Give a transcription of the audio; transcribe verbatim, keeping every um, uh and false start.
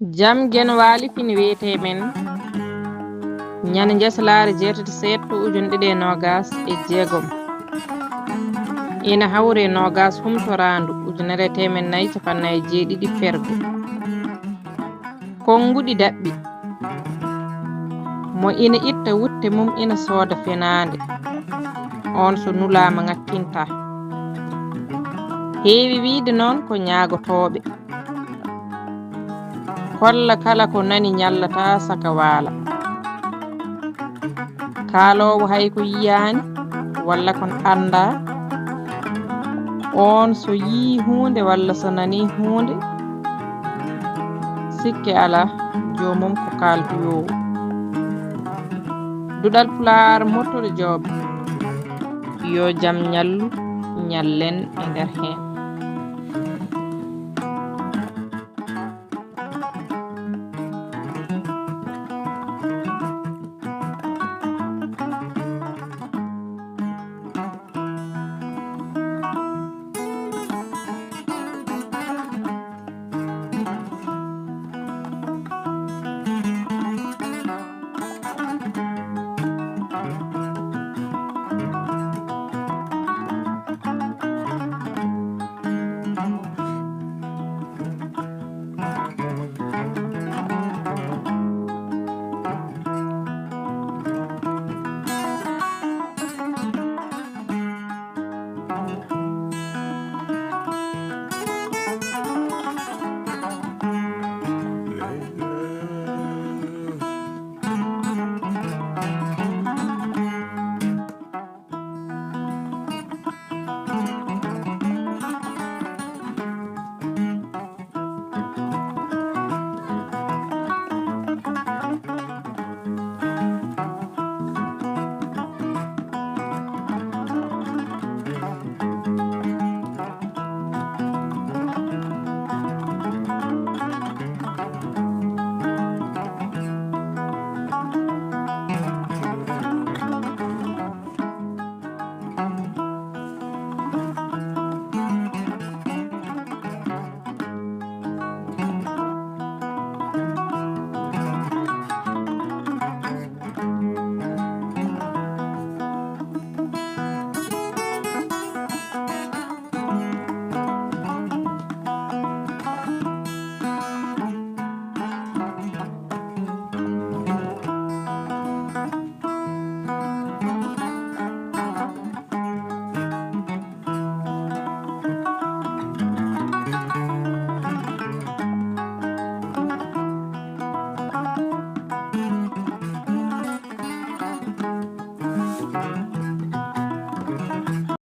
Jam Genwaali fini wiyetee men ñande njasalaare jeetati seeɗto ujunere ɗiɗi e noogas e jeegom. Ina hawri e noogas humtoraandu ujunere teemen nayi capannay jeeɗiɗi fergo. Konnguɗi daɓɓi. Mo ina itta wutte mum ina sooda fenaande. Oon so nulaama ŋakkintaa. Heewi wiyde noon ko ñaagotooɓe. Kolla kala ko nani ñallataa saka waala. Kaaloowo hay ko yiyaani walla ko anndaa. Oon so yii huunde walla so nanii huunde, sikke alaa joomum ko kaaltuyoowo. Duɗal Pulaar mottuɗo joob. Yo jam ñallu, ñallen e nder heen.